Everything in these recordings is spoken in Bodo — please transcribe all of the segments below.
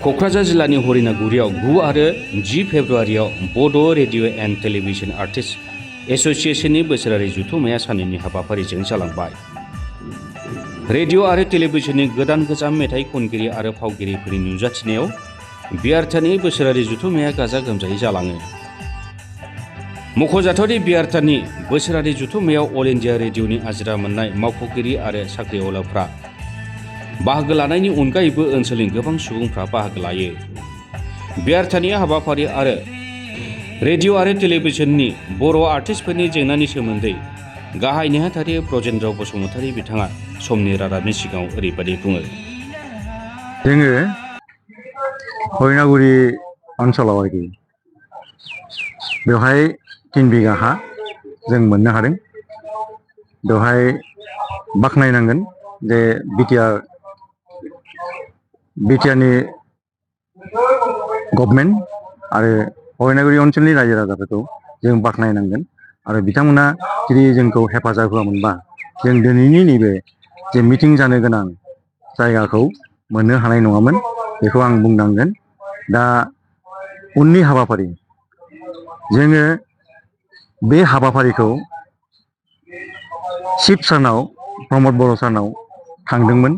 क'क्राझार जिल्लानि हरिनागुरियाव 9 आरो 10 फेब्रुआरियाव बड' रेडिअ' एन्ड टेलिभिजन आर्टिस्ट एस'सिएशननि बोसोरारि जथुम्माया साननैनि हाबाफारिजों जालांबाय। रेडिअ' आरो टेलिभिजननि गोदान गोजाम मेथाइ खनगिरि आरो फावगिरिफोरनि नुजाथिनायाव बियारटानि बोसोरारि जथुम्माया गाजा गोमजायै जालाङो। मख'जाथावदि बियारटानि बोसोरारि जथुम्मायाव अल इन्डिया रेडिअ'नि आजिरा मोननाय मावख'गिरि आरो साख्रिआवलाफ्रा बाहागो लानायनि अनगायैबो ओनसोलनि गोबां सुबुंफ्रा बाहागो लायो। बियारटानि हाबाफारि आरो रेडिअ' आरो टेलिभिजननि बर' आर्टिस्टफोरनि जेंनानि सोमोन्दै गाहाय नेहाथारि ब्रजेन्द्र बसुमतारी बिथाङा समनि रादाबनि सिगाङाव ओरैबायदि बुङो। जोङो हरिनागुरि ओनसोलाव बेवहाय 3 बिगा हा जों मोननो हादों। बेवहाय बाख्नायनांगोन जे बिटिआरनि गभर्नमेन्ट आरो हरिनागुरि ओनसोलनि रायजो राजाफोरखौ जों बाख्नायनांगोन आरो बिथांमोना जुदि जोंखौ हेफाजाब होआमोनबा जों दिनैनि नैबे जे मिटिं जानो गोनां जायगाखौ मोननो हानाय नङामोन, बेखौ आं बुंनांगोन। दा उननि हाबाफारि जोङो बे हाबाफारिखौ चिफ सारनाव प्रमद बर' सारनाव थांदोंमोन।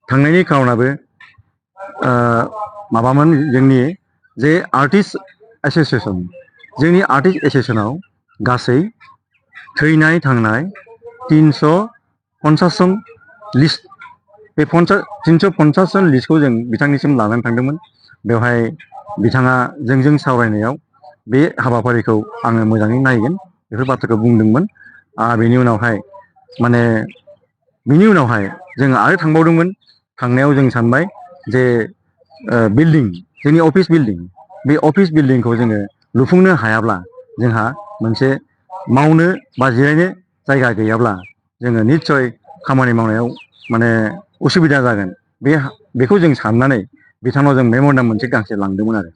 थांनायनि खारनाबो माबामोन, जोंनि जे आर्टिस्ट एस'सिएशन, जोंनि आर्टिस्ट एस'सिएशनाव गासै थैनाय थांनाय 350 जन लिस्ट, बे 350 जन लिस्टखौ जों बिथांनिसिम लानानै थांदोंमोन। बेवहाय बिथाङा जोंजों सावरायनायाव बे हाबाफारिखौ आङो मोजाङै नायगोन बेफोर बाथ्राखौ बुंदोंमोन। बेनि उनावहाय जोङो आरो थांबावदोंमोन। थांनायाव जों सानबाय जे बिल्डिं, जोंनि अफिस बिल्डिं, बे अफिस बिल्डिंखौ जोङो लुफुंनो हायाब्ला, जोंहा मोनसे मावनो बा जिरायनो जायगा गैयाब्ला जोङो निस्सय खामानि मावनायाव उसुबिदा जागोन। बेखौ जों साननानै बिथांनाव जों मेम'रेन्डाम मोनसे गांसे लांदोंमोन आरो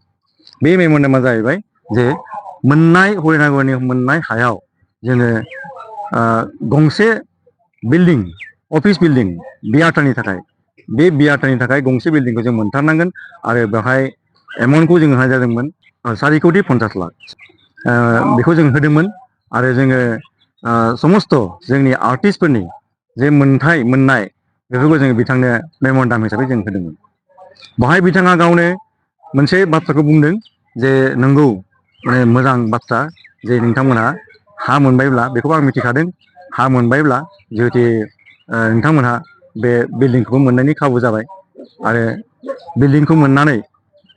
बे मेम'रेन्डामा जाहैबाय जे हरिनागुरिनि मोननाय हायाव जोङो गंसे बिल्डिं, अफिस बिल्डिं बियारटानि थाखाय, बे बियारटानि थाखाय गंसे बिल्डिंखौ जों मोनथारनांगोन आरो बेवहाय एमाउन्टखौ जों होनाय जादोंमोन 4,50,00,000 बेखौ जों होदोंमोन। आरो जोङो समस्त जोंनि आर्टिस्टफोरनि जे मोननाय बेफोरखौ जोङो बिथांनो मेम'रेन्डाम हिसाबै जों होदोंमोन। बेवहाय बिथाङा गावनो मोनसे बाथ्राखौ बुंदों जे नंगौ, मोजां बाथ्रा जे नोंथांमोनहा हा मोनबायब्ला, बेखौबो आं मिथिखादों, हा मोनबायब्ला जिहेतु नोंथांमोनहा बे बिल्डिंखौबो मोननायनि खाबु जाबाय आरो बिल्डिंखौ मोननानै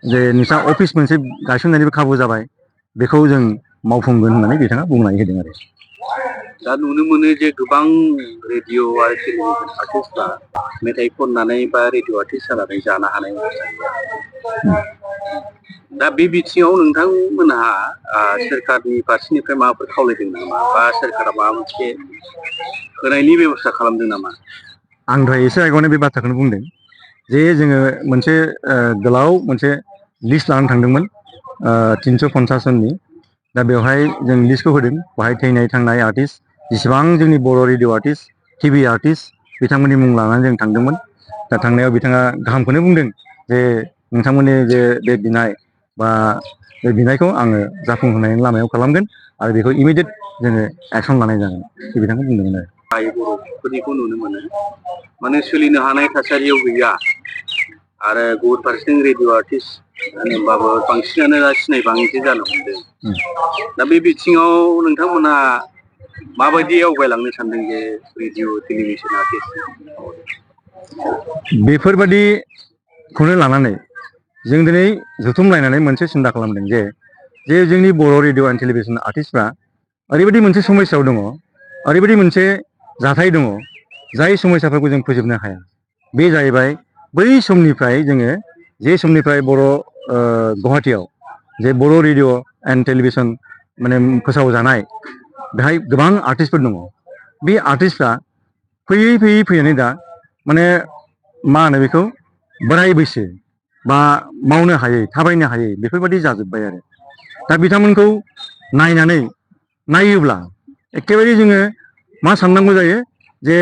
जे नोंस्रा अफिस मोनसे गायसननायनिबो खाबु जाबाय, बेखौ जों मावफुंगोन होननानै बिथाङा बुंनानै होदों आरो। दा नुनो मोनो जे गोबां रेडिअ आरो टेलिभिजन आर्टिस्टफ्रा मेथाइ खननानै बा रेडिअ आर्टिस्ट जानानै जानो हानाय। दा बे बिथिङाव नोंथांमोनहा सोरखारनि फारसेनिफ्राय माबाफोर खावलायदों नामा, बा सोरखारा माबा मोनसे होनायनि बेबस्था खालामदों नामा? आं दहाय एसे आगोलावनो बे बाथ्राखौनो बुंदों जे जोङो मोनसे गोलाव मोनसे लिस्ट लानानै थांदोंमोन 350 जननि। दा बेवहाय जों लिस्टखौ होदों। बेवहाय थैनाय थांनाय आर्टिस्ट, जेसेबां जोंनि बर' रेडिअ आर्टिस्ट, टिभि आर्टिस्ट, बिथांमोननि मुं लानानै जों थांदोंमोन। दा थांनायाव बिथाङा गाहामखौनो बुंदों जे नोंथांमोननि जे बे बिनाय बा बे बिनायखौ आङो जाफुंहोनायनि लामायाव खालामगोन आरो बेखौ इमिडियेट जोङो एक्सन लानाय जागोन, बे बिथांखौ बुंदोंमोन आरो। बर'फोरनिखौ नुनो मोनो, सोलिनो हानाय थासारियाव गैया आरो गुबुन फारसेथिं रेडिअ आर्टिस्ट होनबाबो बांसिनानो दा सिनायबाङैसो जानो हमदों। दा बे बिथिङाव नोंथांमोना माबायदि आवगायलांनो सानदों जे रेडिअ टेलिभिजन आर्टिस्ट? बेफोरबादिखौनो लानानै जों दिनै जुथुमलायनानै मोनसे सिन्था खालामदों जे जोंनि बर' रेडिअ एन्ड टेलिभिजन आर्टिस्टफ्रा ओरैबायदि मोनसे समस्यायाव दङ, ओरैबायदि मोनसे जाथाय दङ, जाय समस्याफोरखौ जों फोजोबनो हाया। बे जाहैबाय बै समनिफ्राय जोङो जे समनिफ्राय गुवाहाटियाव जे बर' रेडिअ एन्ड टेलिभिजन फोसावजानाय, बेहाय गोबां आर्टिस्टफोर दङ। बे आर्टिस्टफ्रा फैयै फैनानै दा मा होनो बेखौ, बोराय बैसो बा मावनो हायै, थाबायनो हायै बेफोरबायदि जाजोब्बाय आरो। दा बिथांमोनखौ नायोब्ला एखेबारे जोङो मा साननांगौ जायो जे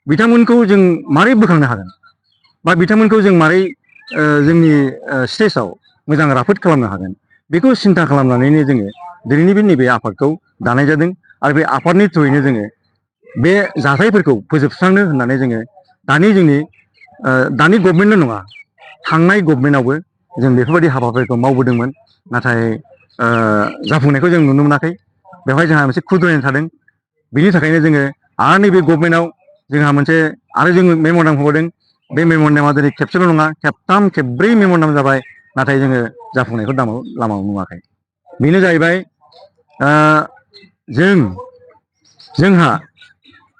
बिथांमोनखौ जों मारै बोखांनो हागोन बा बिथांमोनखौ जों मारै जोंनि स्टेजाव मोजां राफोद खालामनो हागोन बेखौ सिन्था खालामनानैनो जोङो दिनैनि बे नैबे आफादखौ दानाय जादों आरो बे आफादनि थ्रुयैनो जोङो बे जाथायफोरखौ फोजोबस्रांनो होननानै जोङो दानि गभर्नमेन्टल' नङा थांनाय गभर्नमेन्टआवबो जों बेफोरबायदि हाबाफारिखौ मावबोदोंमोन नाथाय जाफुंनायखौ जों नुनो मोनाखै बेवहाय जोंहा मोनसे खुद्रायनाय थादों बिनि थाखायनो जोङो आरो नैबे गभर्नमेन्टआव जोंहा मोनसे आरो जोङो मेम'रेन्डाम हगारदों बे मेम'रेन्डामा दिनै खेबसेल' नङा खेबथाम खेबब्रै मेम'रेन्डाम जाबाय नाथाय जोङो जाफुंनायखौ लामायाव नुवाखै बेनो जाहैबाय जोंहा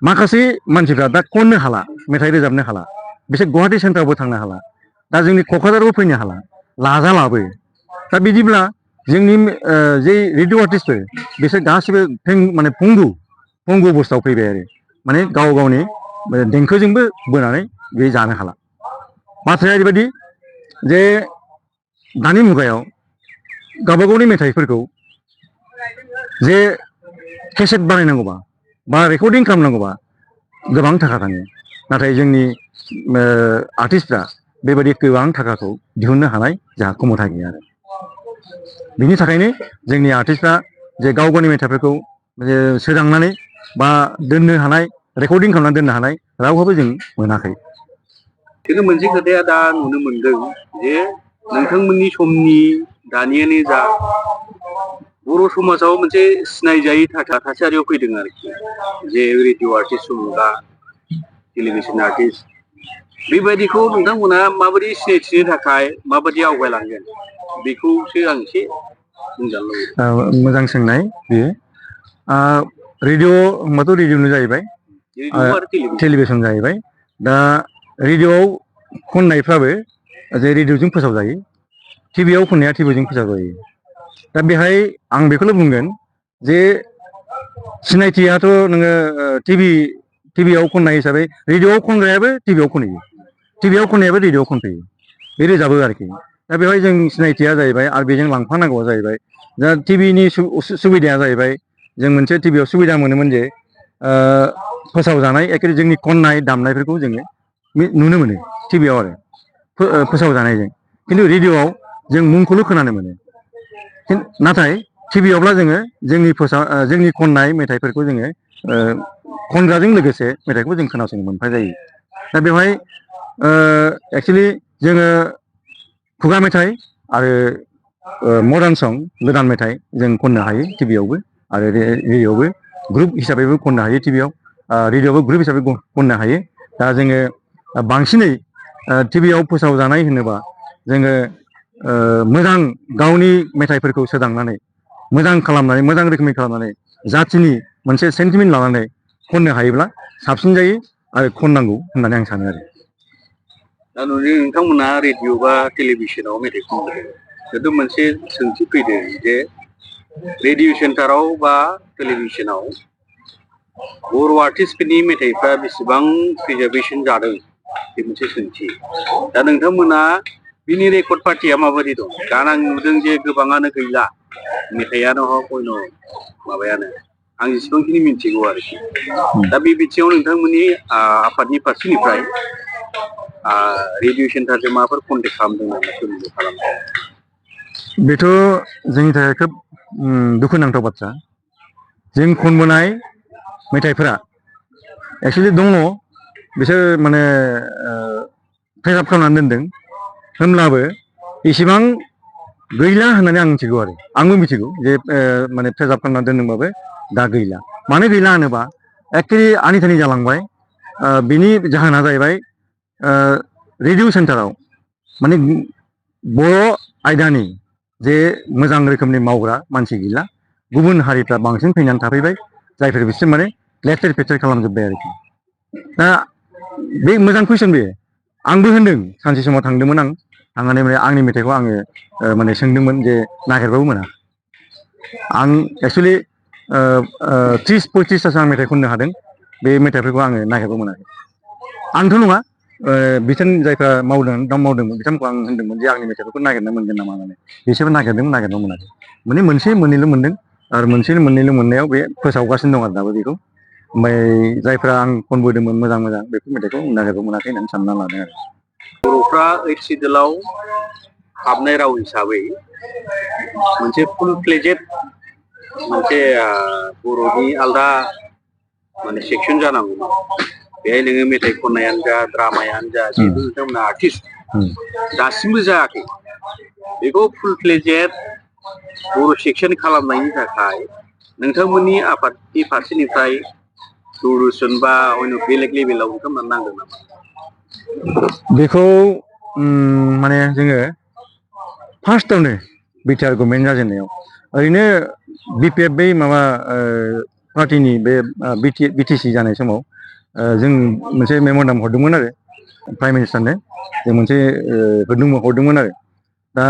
माखासे मानसिफ्रा दा खननो हाला मेथाइ रोजाबनो हाला बिसोर गुवाहाटि सेन्टारावबो थांनो हाला दा जोंनि क'क्राझारावबो फैनो हाला लाजालाबो दा बिदिब्ला जोंनि जे रेडिअ' आर्टिस्टफोर बिसोर गासिबो माने पंगु अबस्थायाव फैबाय आरो माने गाव गावनि देंखोजोंबो बोनानै बे जानो हाला बाथ्राया ओरैबायदि जे दानि मुगायाव गावबा गावनि मेथाइफोरखौ जे केसेट बानायनांगौबा बा रेकर्डिं खालामनांगौबा गोबां थाखा थाङो नाथाय जोंनि आर्टिस्टफ्रा बेबायदि गोबां थाखाखौ दिहुननो हानाय जोंहा क्षमता गैया आरो बिनि थाखायनो जोंनि आर्टिस्टफ्रा जे गाव गावनि मेथाइफोरखौ सोदांनानै बा दोननो हानाय रेकर्डिं खालामनानै दोननो हानाय रावखौबो जों मोनाखै खिन्थु मोनसे खोथाया दा नुनो मोनदों जे नोंथांमोननि समनि दानियानो जा बर' समाजाव मोनसे सिनायजायै थासारियाव फैदों आरोखि जे रेडिअ' आर्टिस्ट सुमुगा टेलिभिजन आर्टिस्ट बेबायदिखौ नोंथांमोना माबायदि सिनायथिनो थाखाय माबायदि आवगायलांगोन बेखौसो आं एसे बुंजानो लुबैदों मोजां सोंनाय बेयो रेडिअ' होनबाथ' रेडिअ'नो जाहैबाय टेलिभिसन जाहैबाय दा रेडिअ'आव खननायफ्राबो जे रेडिअ'जों फोसावजायो टिभिआव खननाया टिभिजों फोसावजायो दा बेहाय आं बेखौल' बुंगोन जे सिनायथियाथ' नोङो टिभिआव खननाय हिसाबै रेडिअ'आव खनग्रायाबो टिभिआव खनहैयो टिभिआव खननायाबो रेडिअ'आव खनफैयो बे रोजाबो आरोखि दा बेवहाय जों सिनायथिया जाहैबाय आरो बेजों लांफानांगौआ जाहैबाय दा टिभिनि सुबिदाया जाहैबाय जों मोनसे टिभिआव सुबिदा मोनोमोन जे फोसावजानाय एखे जोंनि खननाय दामनायफोरखौ जोङो नुनो मोनो टिभिआव आरो फोसावजानायजों खिन्थु रेडिअ'आव जों मुंखौल' खोनानो मोनो नाथाय टिभिआवब्ला जोङो जोंनि खननाय मेथाइफोरखौ जोङो खनग्राजों लोगोसे मेथाइखौ जों खोनासंनो मोनफाय जायो दा बेवहाय एक्सुवेलि जोङो खुगा मेथाइ आरो मडार्न सं गोदान मेथाइ जों खननो हायो टिभिआवबो आरो रेडिअ'आवबो ग्रुप हिसाबैबो खननो हायो टिभिआव रेडिअ'आवबो ग्रुप हिसाबै खननो हायो दा जोङो बांसिनै टिभिआव फोसावजानाय होनोबा जोङो मोजां गावनि मेथाइफोरखौ सोदांनानै मोजां खालामनानै मोजां रोखोमै खालामनानै जाथिनि मोनसे सेन्टिमेन्ट लानानै खननो हायोब्ला साबसिन जायो आरो खननांगौ होननानै आं सानो आरो दा नोंथांमोना रेडिअ' बा टेलिभिसनाव मेथाइ खनदों खिन्थु मोनसे सोंथि फैदों जे रेडिअ' सेन्टाराव बा टेलिभिसनाव बर' आर्टिस्टफोरनि मेथाइफ्रा बेसेबां प्रिजार्भेसन जादों बे मोनसे सोंथि दा नोंथांमोना बिनि रेकर्ड पार्टिया माबायदि दं दा आं नुदों जे गोबाङानो गैला मेथाइयानो हक अयन माबायानो आं जेसेबांखिनि मिन्थिगौ आरोखि दा बे बिथिङाव नोंथांमोननि आफादनि फारसेनिफ्राय रेडिअ' सेन्टारजों माबाफोर कन्टेक्ट खालामदों नामा सोमोन्दो खालामदों बेथ' जोंनि थाखाय खोब दुखुनांथाव बाथ्रा जों खनबोनाय मेथाइफोरा एक्सुवेलि दङ बिसोर माने प्रिजार्भ खालामनानै दोनदों होमब्लाबो इसेबां गैला होननानै आं मिथिगौ आरो आंबो मिथिगौ जे माने प्रिजार्भ खालामनानै दोनदोंबाबो दा गैला मानो गैला होनोबा एक्चुवेलि आनि थानि जालांबाय बिनि जाहोना जाहैबाय रेडिअ' सेन्टाराव माने बर' आयदानि जे मोजां रोखोमनि मावग्रा मानसि गैला गुबुन हारिफ्रा बांसिन फैनानै थाफैबाय जायफोर बिसोर माने लेथेर फेथेर खालामजोब्बाय आरोखि दा बे मोजां कुइसन बे आंबो होनदों सानसे समाव थांदोंमोन आं थांनानै माने आंनि मेथाइखौ आङो माने सोंदोंमोन जे नागिरबाबो मोना आं एक्सुवेलि 30-35तासो आं मेथाइ खननो हादों बे मेथाइफोरखौ आङो नागिरबाबो मोनाखै आंथ' नङा बिथोन जायफ्रा मावदोंमोन बिथांमोनखौ आं होनदोंमोन जे आंनि मेथाइफोरखौ नागिरनो मोनगोन नामा होननानै बिसोरबो नागिरदोंमोन नागिरनो मोनाखै माने मोनसे मोननैल' मोनदों आरो मोनसे मोननैल' मोननायाव बे फोसावगासिनो दं आरो दाबो बेखौ ओमफ्राय जायफ्रा आं खनबोदोंमोन मोजां बेफोर मेथाइखौ नागिरबो मोनाखै होननानै सानना लादों आरो बर'फ्रा ओइथ सिडिउलाव हाबनाय राव हिसाबै मोनसे फुल फ्लेजेड मोनसे बर'नि आलदा माने सेक्सन जानांगौ बेहाय नोङो मेथाइ खननायानो जा ड्रामायानो जा जिहेतु बिथांमोना आर्टिस्ट दासिमबो जायाखै बेखौ फुल फ्लेजेड बर' सेक्सन खालामनायनि थाखाय नोंथांमोननि आफादनि फारसेनिफ्राय दुरदर्शन बा अन्य बेलेग लेभेलाव बिथांमोना नांगोन नामा बेखौ माने जोङो फार्स्टआवनो बिटिआर गभर्नमेन्ट जाजेननायाव ओरैनो बिपिएफ बै माबा पार्टिनि बे बिटिसि जानाय समाव जों मोनसे मेम'रेन्डाम हरदोंमोन आरो प्राइम मिनिस्टारनो जों मोनसे हरदोंमोन आरो दा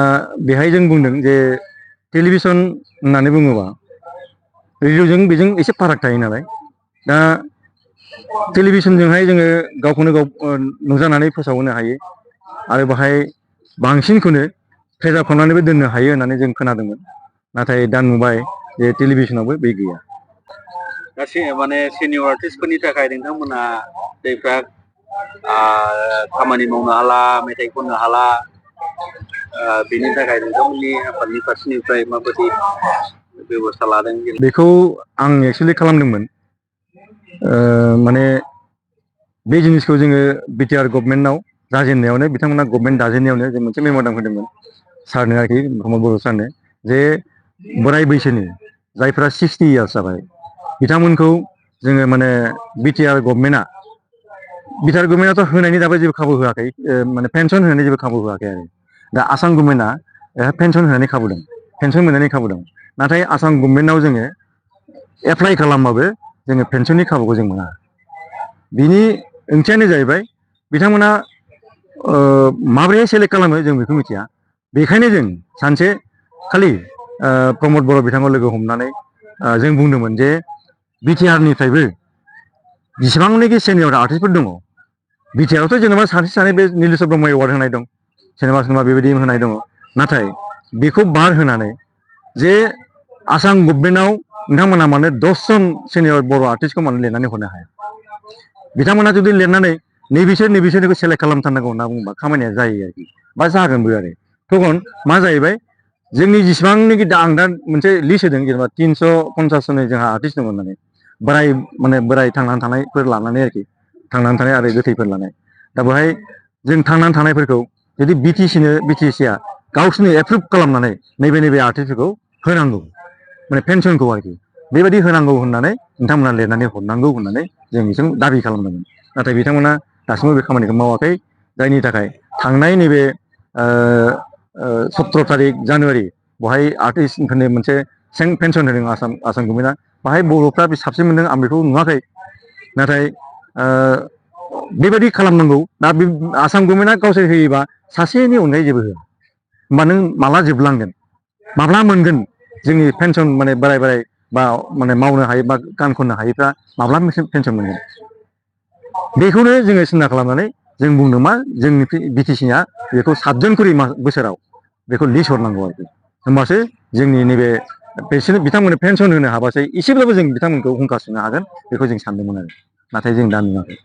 बेहाय जों बुंदों जे टेलिभिसन होननानै बुङोबा रेडिअ'जों बेजों एसे फाराग थायो नालाय दा टेलिभिसनजोंहाय जोङो गावखौनो गाव नुजानानै फोसावनो हायो आरो बाहाय बांसिनखौनो प्रेजार्भ खालामनानैबो दोननो हायो होननानै जों खोनादोंमोन नाथाय दा नुबाय जे टेलिभिसनावबो बे गैया दा माने सिनियर आर्टिस्टफोरनि थाखाय नोंथांमोना जायफ्रा खामानि मावनो हाला मेथाइ खननो हाला बेनि थाखाय नोंथांमोननि आफादनि फारसेनिफ्राय माबायदि बेबस्था लादों बेखौ आं एक्सुवेलि खालामदोंमोन माने बे जिनिसखौ जोङो बिटिआर गभर्नमेन्टआव जाजेननायावनो बिथांमोना गभर्नमेन्ट दाजेननायावनो जों मोनसे मेम'रेन्डाम होदोंमोन सारनो आरोखि प्रमद बर' सारनो जे बोराय बैसोनि जायफ्रा 60 इयार्स जाबाय बिथांमोनखौ जोङो माने बिटिआर गभर्नमेन्टआथ' होनायनि दाबो जेबो खाबु होआखै माने पेन्सन होनायनि जेबो खाबु होआखै आरो दा आसाम गभर्नमेन्टआ पेन्सन होनायनि खाबु दं पेन्सन मोननायनि खाबु दं नाथाय आसाम गभर्नमेन्टआव जोङो एप्लाइ खालामबाबो जोङो पेन्सननि खाबुखौ जों मोना बिनि ओंथियानो जाहैबाय बिथांमोना माबोरै सेलेक्ट खालामो जों बेखौ मिथिया बेखायनो जों सानसे खालि प्रमद बर' बिथांखौ लोगो हमनानै जों बुंदोंमोन जे बिटिआरनिफ्रायबो जेसेबांनाखि सिनियर आर्टिस्टफोर दङ बिटिआरावथ' जेनेबा सासे सानै बे नीलेश्वर ब्रह्म एवार्ड होनाय दं सोरबा बेबायदि होनाय दङ नाथाय बेखौ बार होनानै जे आसाम गभर्नमेन्टआव नोंथांमोना मानो 10 जन सिनियर बर' आर्टिस्टखौ मानो लिरनानै हरनो हाया बिथांमोना जुदि लिरनानै नैबिसोरनिखौ सेलेक्ट खालामथारनांगौ होनना बुङोबा खामानिया जायो आरोखि बा जागोनबो आरो थखन मा जाहैबाय जोंनि जेसेबांनाखि आं दा मोनसे लिस्ट होदों जेनेबा 350 जन जोंहा आर्टिस्ट दङ होननानै बोराय थांनानै थानायफोर लानानै आरोखि थांनानै थानाय आरो गोथैफोर लानाय दा बेहाय जों थांनानै थानायफोरखौ जुदि बिटिसिआ गावसोरनो एप्रुभ खालामनानै नैबे आर्टिस्टफोरखौ होनांगौ माने पेन्सनखौ आरोखि बेबायदि होनांगौ होननानै नोंथांमोना लिरनानै हरनांगौ होननानै जों बिजों दाबि खालामदोंमोन नाथाय बिथांमोना दासिमबो बे खामानिखौ मावाखै जायनि थाखाय थांनाय नैबे 17 तारिख जानुवारि बेवहाय आर्टिस्टफोरनो मोनसे पेन्सन होदों आसाम गभर्नमेन्टआ बाहाय बर'फ्रा बे साबसिन मोनदों आं बेखौ नुवाखै नाथाय बेबायदि खालामनांगौ दा बे आसाम गभर्नमेन्टआ गावसोर होयोबा सासेनि अनगायै जेबो होआ होमबा नों माला जोबलांगोन माब्ला मोनगोन जोंनि पेन्सन माने बोराय बा माने मावनो हायो बा गान खननो हायोफ्रा माब्ला पेन्सन मोनगोन बेखौनो जोङो सिन्था खालामनानै जों बुंदों मा जोंनि बिटिसिआ बेखौ 7 जन खरि बोसोराव बेखौ लिस्ट हरनांगौ आरोखि होमबासो जोंनि नैबे बिथांमोननो पेन्सन होनो हाबासो एसेब्लाबो जों बिथांमोनखौ हुंखा सुनो हागोन बेखौ जों सानदोंमोन आरो नाथाय जों दा नुवाखै